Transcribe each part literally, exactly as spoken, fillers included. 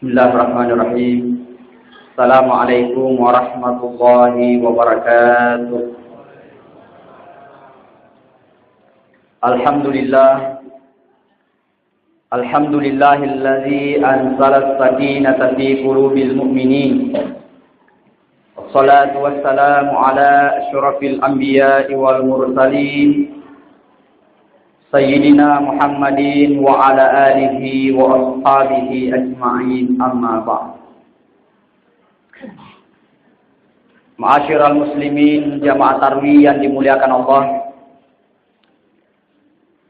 Bismillahirrahmanirrahim. Assalamualaikum warahmatullahi wabarakatuh. Alhamdulillah. Alhamdulillahilladzi anzalas sakinata fi qulubil mu'minin. Wassalatu wassalamu ala asyrafil anbiya'i wal mursalin, Sayyidina Muhammadin wa ala alihi wa ashabihi ajma'in, amma ba'd. Ma'asyiral muslimin, jamaah tarwih yang dimuliakan Allah.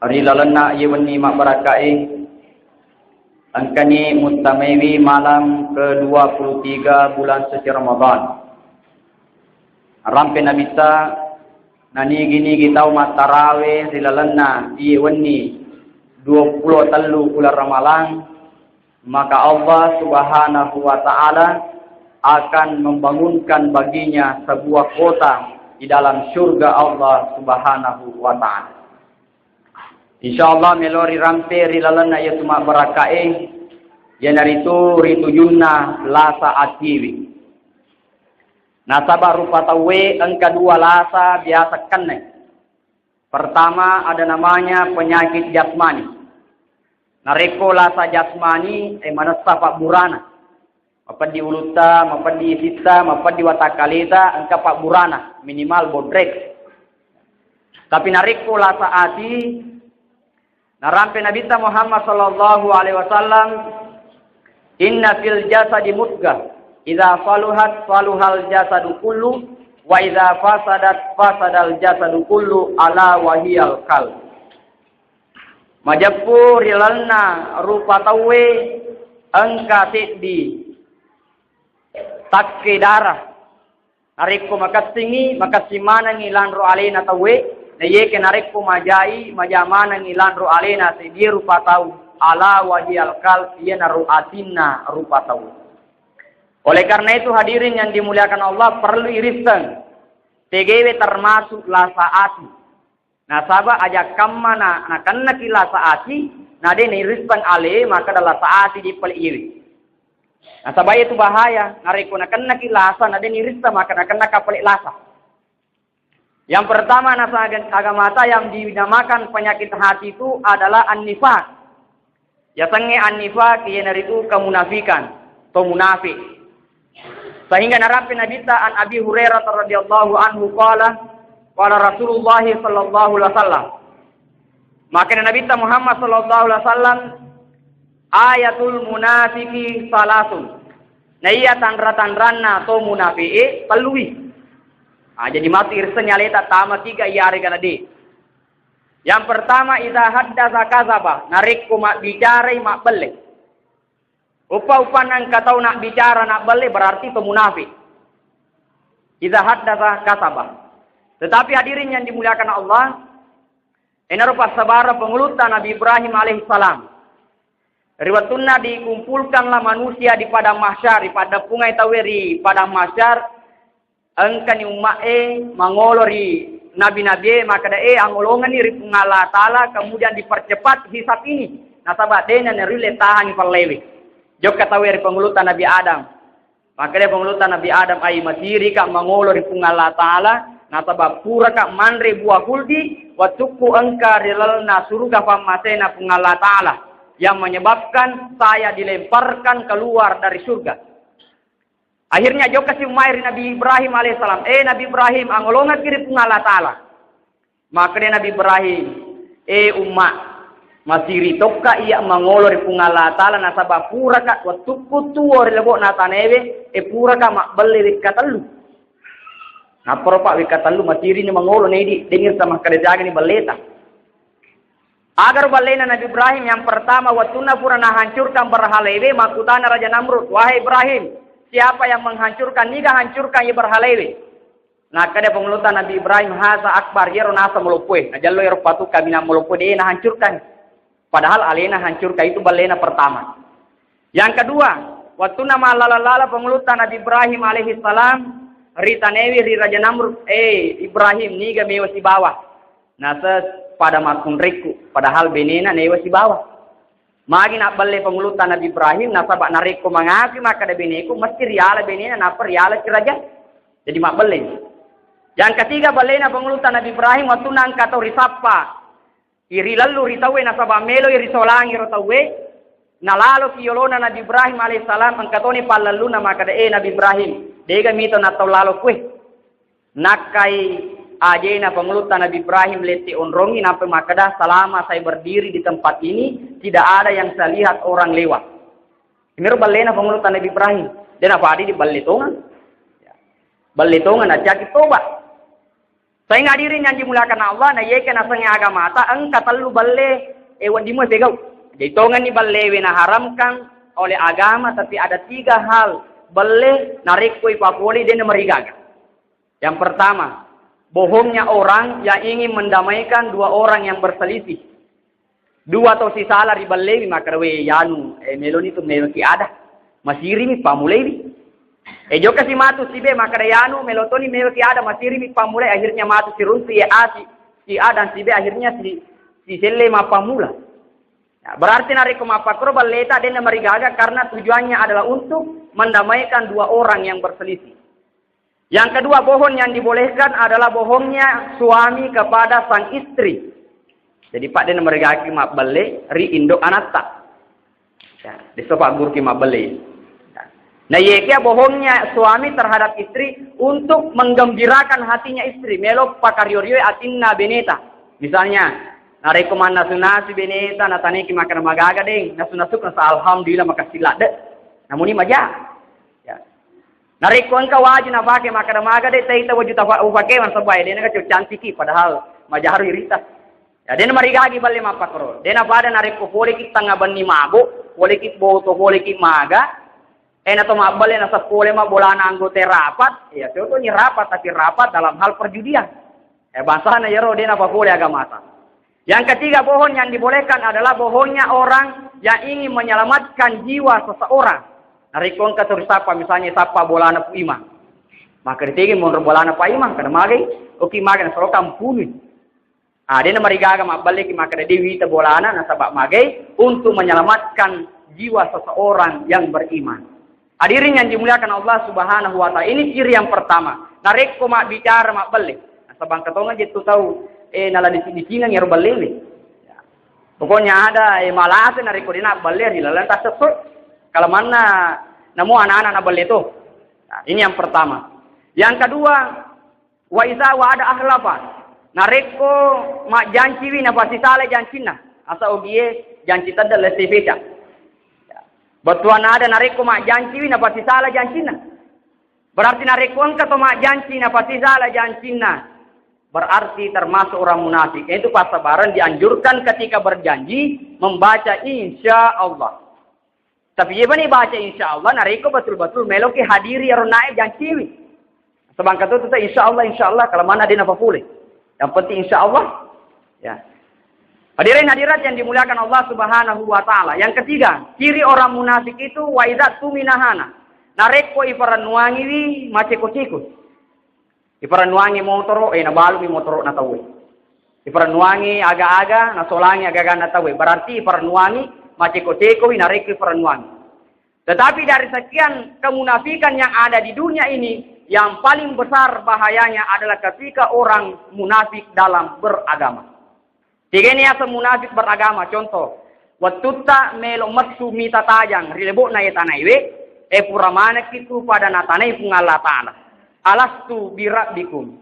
Ri lalenna iye wenni mabbarakkae, engkani muttamaiwi malam kedua puluh tiga bulan suci Ramadan. Rampe nabissa, nanigi-nigi tau mattarawe ri lalenna iye wenni dua puluh tellu bulan Ramalang, maka Allah Subhanahu wa Ta'ala akan membangunkan baginya sebuah kota di dalam surga Allah Subhanahu wa Ta'ala. Insya Allah, melo rirampe ri lalenna iyatu mabbarakkae, iyanaritu ri tujunna lasa atiwi. Nasaba rupa tauwe engka dua lasa biasa kenne. Pertama, ada namanya penyakit jasmani. Narekko lasa jasmani, eh, manessa pabburana. Mapeddi ulutta, mapeddi isitta, mapeddi watakkaleta, engka pabburana, minimal bodrek. Tapi narekko lasa ati, narampe Nabitta Muhammad sallallahu alaihi wasallam, "Inna fil jasadi mudghah, idza saluhat saluhal jasadu kullu, wa idza fasadat fasadal jasadu kullu, ala wahiyal qalb." Majeppu ri lalenna rupa tauwe engka seddi takke darah. Narekko makessingngi, makessing manengngi lanro alena tauwe, na iyekke narekko majai, maja manengngi lanro alena seddie rupa tau, ala wahiyal qalb, iyanaro atinna rupa tau. Oleh karena itu, hadirin yang dimuliakan Allah, perlu irisseng tegewe termasuk lasa ati. Nasaba aja kamma na, nakennaki lasa ati, na de nairisseng ale, maka da lasa ati di pale iyewe. Nasaba itu bahaya, narekko nakennaki lasa, na de nairisseng, maka nakenna kapale lasa. Yang pertama, nasa aga-, agamata yang dinamakan penyakit hati itu adalah an-nifaq. Yasengnge an-nifaq iyanaritu kemunafikan, to munafik. Sehingga narampe Nabitta an Abi Hurairah radhiyallahu anhu qala, qala Rasulullah sallallahu alaihi wasallam. Makanya Nabitta Muhammad sallallahu alaihi wasallam, ayatul munafiki salasun. Na iya tanra-tanranna to munafiqe tellui. Ah, jadi matu irisseng aleta tama tiga iya aregana de. Yang pertama, idza haddasa kadzaba, narekko mabbicarai mabbelle. Uppa-uppanna engka tau nabbicara nabbelle, berarti to munafik. Idza haddasa kadzaba. Tetapi hadirin yang dimuliakan Allah, enaro passabareng pangulutta Nabi Ibrahim alaihissalam. Ri wettunna dikumpulkanlah manusia di padang mahsyar, ripaddeppungai tauwe ri padang mahsyar, engkani umma'e mangolo ri nabi-nabie, makkeda, "E, angolongenni ri Puang Allah Ta'ala, kemudian dipercepat hisab ini, nasaba dena narille tahangi pallewe." Jokka tauwe ri pangulutta Nabi Adam. Makkeda pangulutta Nabi Adam, "Ai, masirika mangolo ri Puang Allah Ta'ala, nasaba puraka manre buah khuldi, wettukku engka ri lalenna suruga pammasena Puang Allah Ta'ala, yang menyebabkan saya dilemparkan keluar dari surga." Akhirnya jokkasi umma'e ri Nabi Ibrahim alaihissalam, "E Nabi Ibrahim, angolongekki ri Puang Allah Ta'ala." Makkeda Nabi Ibrahim, "E umma, masiri tokka iya mangolo ri Puang Allah Ta'ala, nasaba puraka wettukku tuwo ri lebo'na tanaewe, e puraka mabbelle wekka tellu." Napparo, Pak, wekka tellu masirini mangolo, nedi, dengir sama kada jagani belleta. Agar ballena Nabi Ibrahim yang pertama, wettunna pura nahancurkan berhalewe, makkutana Raja Namrud, "Wahai Ibrahim, siapa yang menghancurkan, niga hancurkan ye berhalewe?" Nakkeda pangulutta Nabi Ibrahim, "Haza akbar, yero nasa maloppoe." Najallo yero patu kaminang maloppoe, de nahancurkan. Padahal alena hancurkan itu ballena pertama. Yang kedua, wettunna mallala-lala pangulutta Nabi Ibrahim alaihissalam, ritanewi ri Raja Namrud, "E Ibrahim, niga mewa sibawa?" Nasa, "Pada makkunrekku," padahal benena newa sibawa. Magi nabbelle pangulutta Nabi Ibrahim, nasaba narekko mangakui makkeda beneku, mesti riala benena, nappa riala kiraja. Jadi mabbelle. Yang ketiga, bellena pangulutta Nabi Ibrahim, wettunna engka tau risappa, iri lellu ri tauwe, nasaba meloi risolangi ro tauwe, nalaloki yolona Nabi Ibrahim alaihissalam, engka toni pallelluna makkeda, "Eh, Nabi Ibrahim, dega mito nattau lalo kue." Nakkai ajena pangulutta Nabi Ibrahim lette onrongi, nappa makkeda, "Selama saya berdiri di tempat ini, tidak ada yang saya lihat orang lewat." Ini ro bellena pangulutta Nabi Ibrahim. Dena padi di belle tongan. Belle tongan, acaki toba. Saing hadirin yang dimuliakan Allah, na yeke nasengnge agamata, engka tellu belle, eh, wedding mua pegau. Jadi tongenni bellewe naharamkan oleh agama, tapi ada tiga hal belle narekko ipapole dena marigaga. Yang pertama, bohongnya orang yang ingin mendamaikan dua orang yang berselisih. Dua tau sisala ribellewi, makkeda, "We, yanu, eh, meloni tu meweki ada. Masirimi pamulewi." Eh, jokka si matu sibe, makkeda, "Yanu, melo toni meweki ada, masirimi pamulai." Akhirnya matu siruntu ye asi, si A dan si B, akhirnya si, si selle mappamula. Nah, berarti narekko mappakkoro belleta, denna marigaga karena tujuannya adalah untuk mendamaikan dua orang yang berselisih. Yang kedua, bohong yang dibolehkan adalah bohongnya suami kepada sang istri. Jadi, Pak, dena marigaki mabbelle ri indo anatta. Ya, deso Pak guru ki mabbelle. Ya. Nah, yekia bohongnya suami terhadap istri untuk menggembirakan hatinya istri, melo pakario-rioi atinna beneta. Misalnya, narekko mannasu-nasu beneta, nataneki makkeda, "Magaga, Deng?" Nasu-nasu kan, "Alhamdulillah, makasih ladde." Namuni maja. Ya. Narekko engka waju napake, makkeda, "Maga de, taita waju tafa-, upake, nasaba dena ga cantiki, padahal majaharu irita." Ya, dena marigagi balle mappakkoro. Dena pada narekko poleki tengnga benni mabo, poleki boto, poleki maga, eh, nato mabballe nasab pole ma bolana anggota rapat, ya, contohnya rapat, tapi rapat dalam hal perjudian. Eh, bangsana yero dena papole agamata. Yang ketiga, bohong yang dibolehkan adalah bohongnya orang yang ingin menyelamatkan jiwa seseorang. Narekko engka tau risappa, misalnya sappa bolana Pu Imang. Maka ditegi monro bolana Pak Imang, kada magai, oke, magai, nasaloka mpunui. Ah, dena marigaga mabballeki, maka de wita bolana, nasaba magai untuk menyelamatkan jiwa seseorang yang beriman. Hadirin yang dimuliakan Allah Subhanahu wa Ta'ala, ini ciri yang pertama. Narekko mabbicara mabballe, nasaba engka tonga jettu tau, eh, nala disi-, disingang ero ballewe. Ya. Pokoknya ada, eh, malase narekko dena balle ri laleng tassesso. Kalau manna namo anak-anak na balle to. Nah, ini yang pertama. Yang kedua, wa iza wa'ada akhlafa. Narekko majjanciwi napasisala jancinna. Asa ogie janci tedde lesse feca. Bettuanna ada narekko majjanciwi napasisala jancinna. Berarti narekko engka to majjanci napasisala jancinna, berarti termasuk orang munafik. Itu passabareng dianjurkan ketika berjanji membaca insya Allah. Tapi iya bani baca insya Allah, narekko betul-betul meloki hadiri ero nae janciwi. Sebangka tu tetap insya Allah, insya Allah, kalau mana dia napa pulih. Yang penting insya Allah. Ya. Hadirin hadirat yang dimuliakan Allah Subhanahu wa Ta'ala. Yang ketiga, ciri orang munafik itu, wa idza tumina khana. Narekko iparennuangiwi, maceko-ceko. Iparennuangi motoro, eh, nabalumi motoro na tauwe. Iparennuangi aga-aga, nasolangi aga-aga na tauwe. Berarti iparennuangi, maceko-cekowi narekko iparennuangi. Tetapi dari sekian kemunafikan yang ada di dunia ini, yang paling besar bahayanya adalah ketika orang munafik dalam beragama. Tegani yaseng munafik beragama, contoh, wettutta melo mettu mita tajang ri lebo'na ye tanaiwe, e pura manekki tu pada natanai Puang Allah Ta'ala. "Alastu birabbikum?"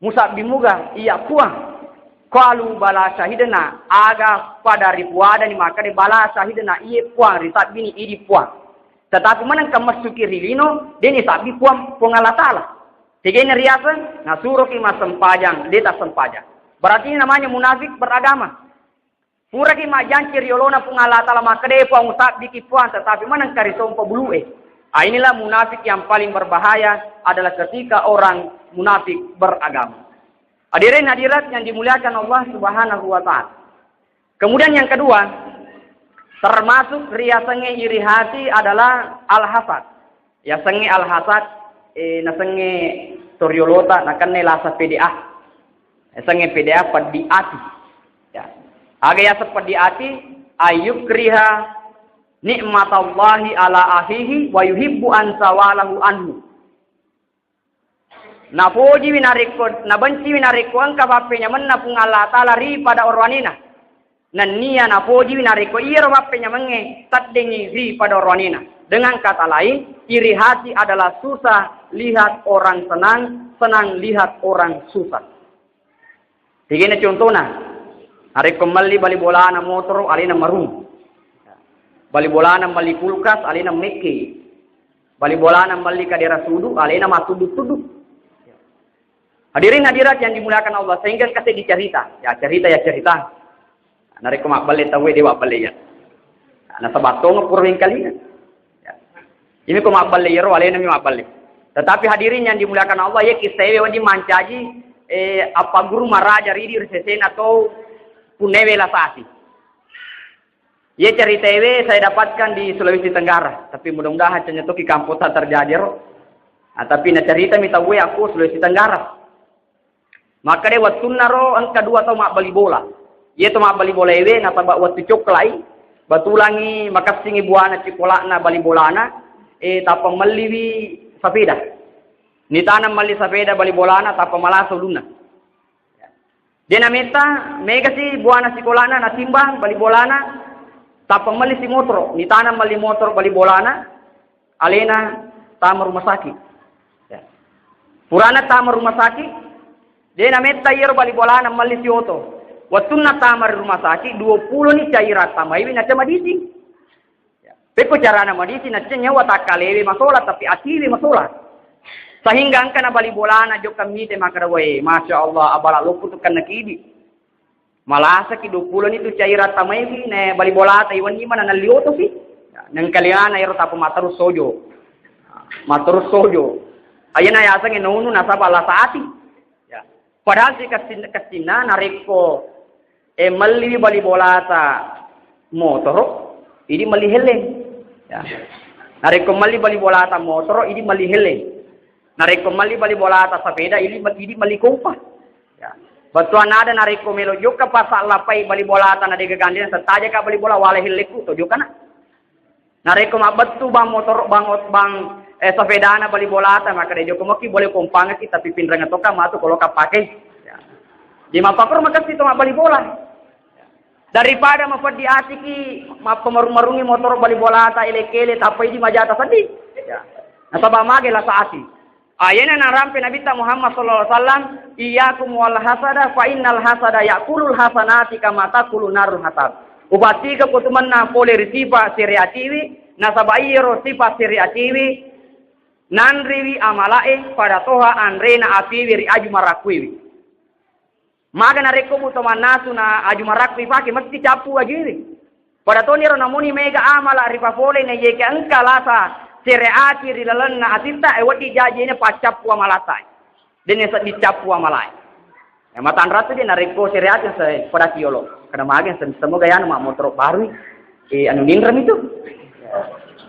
Musabbi muga iya Puang? Qalu bala syahidna, aga pada ripuadani makkeda bala syahidna, iye Puang, risabbini idi Puang. Tetapi manengka messuki ri lino, deni sabbi Puang, Puang Allah Ta'ala. Tegena riaseng, nasuroki massempajang, de tassempajang. Berarti ini namanya munafik beragama. Puraki majjanci ri olona Puang Allah Ta'ala makkeda, "Puang, usabbiki Puang," tetapi manengka risompa bulu'e. Ah, inilah munafik yang paling berbahaya adalah ketika orang munafik beragama. Hadirin hadirat yang dimuliakan Allah Subhanahu wa Ta'ala. Kemudian yang kedua, termasuk riasengnge iri hati adalah al-hasad. Yasengnge al-hasad, eh, nasengnge toriolota, nakenna lasa P D A. Yasengnge P D A, peddi ati. Ya. Aga yaseng peddi ati, Ayyukriha ni'matallahi ala akhihi wa yuhibbu an zawalahu anhu. Napojiwi narekko, nabenciwi narekko engka pappenyamenna Puang Allah Ta'ala ri pada oroanena. Nennia napojiwi narekko iyaro pappenyamengnge teddengngi ri pada oroanena. Dengan kata lain, iri hati adalah susah lihat orang senang, senang lihat orang susah. Tegana contona, narekko melli bali bolana motoro, alena marung. Bali bolana melli kulkas, alena mekke. Bali bolana melli kadera sudu, alena mattuddu-tuddu. Hadirin hadirat yang dimuliakan Allah, sehingga engka seddi cerita. Ya, cerita ya cerita. Narekko mabballe tauwe, de mabballe ya. Nasaba tongeng pura wengkalinga. Ya. Ini ko mabballe iyaro, alena mi mabballe. Tetapi hadirin yang dimuliakan Allah, ya kisah ewe wedding mancaji, eh, apa guru maraja ridi ri sesena to punnewe lasasi. Ye cerita ewe saya dapatkan di Sulawesi Tenggara, tapi mudah-mudahan cenya toki kampota terjadi ro. Nah, tapi na cerita mi tauwe aku Sulawesi Tenggara. Makkeda wettunnaro engka dua tau mabbali bola. Iye to mabbali bola ewe nasaba wettu cokkelai, batulangi makessingi buana cikolana bali bolana, eh, tappa melliwi sapeda. Nitaneng melli sapeda bali bolana tappa malasa ulunna. De nametta, megasi buana sikolana natimbang bali bolana, tappa melli si motoro, nitaneng melli motoro bali bolana, alena tama rumah sakit. Ya. Purana tama rumah sakit, de nametta iyaro bali bolana melli si oto. Wettunna tama ri rumah sakit, dua pulo ni cairan tamaiwi naca madising. Ya. Pekko carana madising, naca nyawa takkalewe masola, tapi atiwe masola. Sehingga engka na bali bolana jokka mite makkeda, "Woi, Masya Allah, abala loppu tu kenna kidi." Malasaki dua pulo ni tu cairan tamaiwi, ne bali bolata iwenni mana nalli oto si. Ya, nengkaliana ero tappa matterus sojo. Matterus sojo. Ayana yasengnge nonu nasaba lasa ati. Ya. Padahal si kessin-, kessinna narekko, eh, melli bali bolata motoro, idi melli helleng. Ya. Narekko melli bali bolata motoro, idi melli helleng. Narekko melli bali bolata sapeda, idi, idi melli kompa. Ya. Bettuanna ada narekko melo jokka pasa lappai bali bolata na dega gandeng, settaja ka bali bola wale hellekku to jokkana. Narekko mabbettu bang motor, bang ot-, bang, eh, sepedana bali bolata, makkeda jokka moki boleh kompangaki, tapi pinreng toka matu kalau kapake. Ya. Di mappakoro makessi to mabbali bola. Daripada mapeddi atiki, mappamarung-marungi motor bali bolata, ele-kele, tappa idi majata seddi. Ya. Nasaba mage lasa ati. Ayana narampe Nabitta Muhammad sallallahu alaihi wasallam, "Iyyakum wal hasada, fa innal hasada ya'kulul hasanati kama ta'kulu narul hatab." Upattike ko tumenna pole ri sipa sere atiwi, nasaba iyaro sipa sere atiwi nanriwi amalae pada toha anrena apiwi ri aju marakkuiwi. Maga narekko muto mannasu na aju marakku ipake, mesti cappu ajuiwi. Pada toni ro namuni mega amala ripapole na yeke engka lasa sereati ri lalenna atitta, e, wedding jaji ne paccappu amalatta. Denne sedding cappu amalae. Ya, matanratu de narekko sereati se pada tiolo. Kada mage se-, semoga yanu ma motoro baru. E, anu ninrem itu.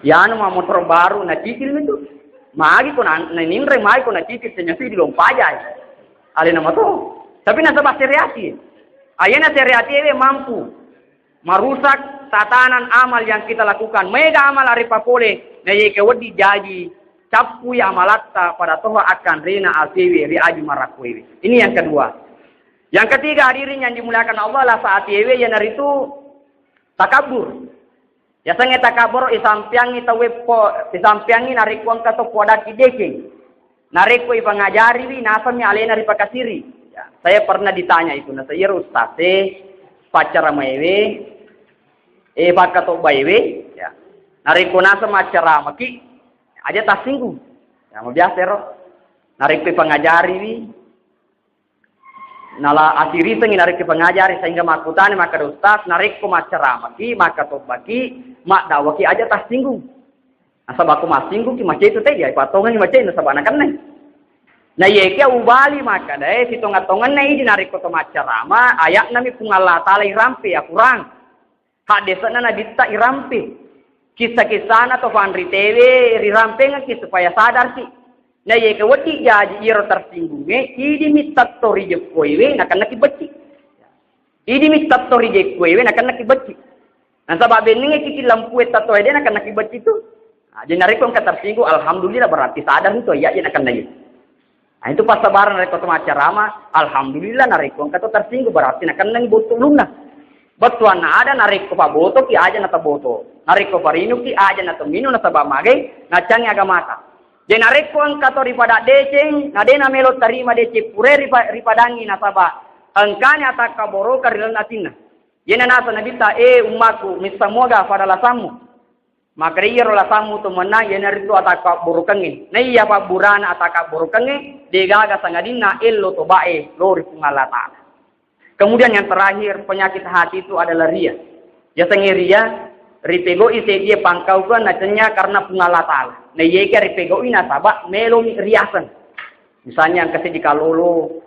Yanu ma motoro baru na cicil itu. Magi ko na, na ninrem, magi ko na cicil, senyasi di lompajai. Alena mato. Tapi nasaba sereati. Ayana sereati ewe mampu marusak tatanan amal yang kita lakukan. Mega amal areppa pole, na yeke wedding jaji, cappui amalatta pada toha akkanrena atewe ri aju marakkuewe. Ini yang kedua. Yang ketiga, hadirin yang dimuliakan Allah, lasa atewe yanaritu takabur. Yasengnge takabur, isampeangngi tauwe po-, isampeangngi narekko engka to podaki dekeng. Narekko ipangajariwi, nasammi alena ripakasiri. Ya, saya pernah ditanya itu, nasa iyaro ustaz e, paccaramaewe, e, pakkatobbaewe, ya. Narekko naseng maccaramaki, aja tassinggung. Ya, mabiasa ero. Narekko ipangajariwi, nala asirisengngi narekko pangajari, sehingga makkutana makkeda ustaz, narekko maccaramaki, makkatobbaki, maddawaki, aja tassinggung. Nasaba ko massinggungki, macetu te, ya, patongengi mace, nasaba nakennai. Na yeke ubali makkeda, e, sitonga-tongenna idi narekko to maccarama, aya'nami Puang Allah Ta'ala irampe, akurang. Haddese'na Nabitta irampe. Kissa-kissana to fanritewe rirampengekki supaya sadarki. Na yeke wedding jaji iyaro tersinggungnge, idimi tetto ri jekkoewe, nakennaki becci. Idimi tetto ri jekkoewe, nakennaki becci. Nasaba bennengekki lampue tatoe de' nakennaki beccitu. Nah, jadi narekko engka tersinggung, alhamdulillah, berarti sadar itu, iya, iya, nakennai. Nah, itu passabaran narekko to maccarama, alhamdulillah, narekko engka to tersinggung, berarti nakennai bottu ulunna. Bettuanna ada, narekko pabotoki aja nataboto. Narekko parinuki aja nataminu, nasaba magai, nacangi agamata. Jadi narekko engka to ripada deceng, na de' namelo tarima deceng pure ripa-, ripadangi, nasaba engkani atakkabboroka ri lalenna atinna. Iyana nasa Nabitta, "Eh, ummaku, missa muaga pada lasammu?" Maka iyaro lasammu to mennang, iyanaritu atakkabborokengnge. Naiya pabburana atakkabborokengnge, degaga sangadinna ello tobae lao ri Puang Allah Ta'ala. Kemudian yang terakhir, penyakit hati itu adalah ria. Yasengnge ria, ripegau'i seddie pangkaukeng nacenya karena Puang Allah Ta'ala. Nah, iyeke ripegau'i nasaba melomi riaseng. Misalnya engka seddi kalolo,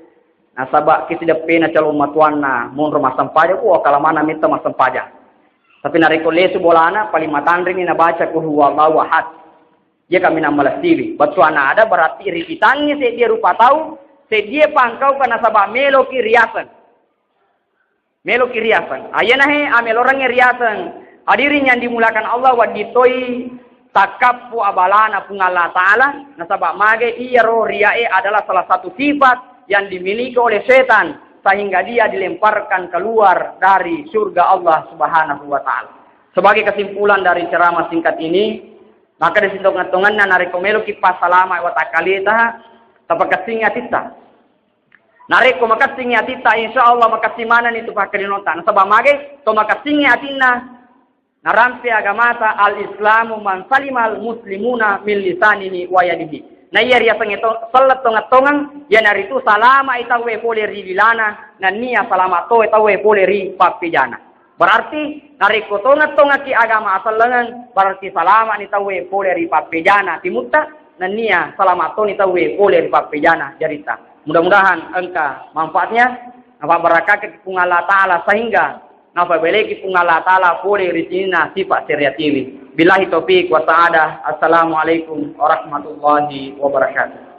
nasaba kisideppena calon matuanna, monro massempajang, wah, kalamana metta massempajang. Tapi narekko lesu bolana, paling matanreni nabaca Qul huwallahu ahad. Iya kaminang malessiwi. Bettuanna ada berarti ripitangngi seddie rupa tau, seddie pangkaukeng nasaba meloki riaseng. Meloki riaseng. Ayana he, amelorengnge riaseng. Hadirin yang dimuliakan Allah, wedding toi takkappu abalana Puang Allah Ta'ala, nasaba mage iyaro riae adalah salah satu sifat yang dimiliki oleh setan, sehingga dia dilemparkan keluar dari surga Allah Subhanahu wa Ta'ala. Sebagai kesimpulan dari ceramah singkat ini, maka di sitonga-tonganna narekko meloki passalama watakkaleta, tapakessingi atitta. Narekko makessingi atitta, insya Allah makessing manenni tu pakkalinota. Nasaba mage to makessingi atinna, narampe agamata, "Al-Islamu man salimal muslimuna min lisanihi wa yadihi." Na iya riasengnge to-, selleng tongeng-tongeng, iyanaritu salama'i tauwe pole ri lilana, nennia salama' to tauwe pole ri pappejana. Berarti narekko tongeng-tongekki agama asellengeng, berarti salama'ni tauwe pole ri pappejana timutta, nennia salama' toni tauwe pole ri pappejana jaritta. Mudah-mudahan engka manfaatnya, nafabarakakki Puang Allah Ta'ala sehingga nafabeleki Puang Allah Ta'ala pole ri sininna sifa' seriatiwi. Billahi taufiq wa sa'adah. Assalamualaikum warahmatullahi wabarakatuh.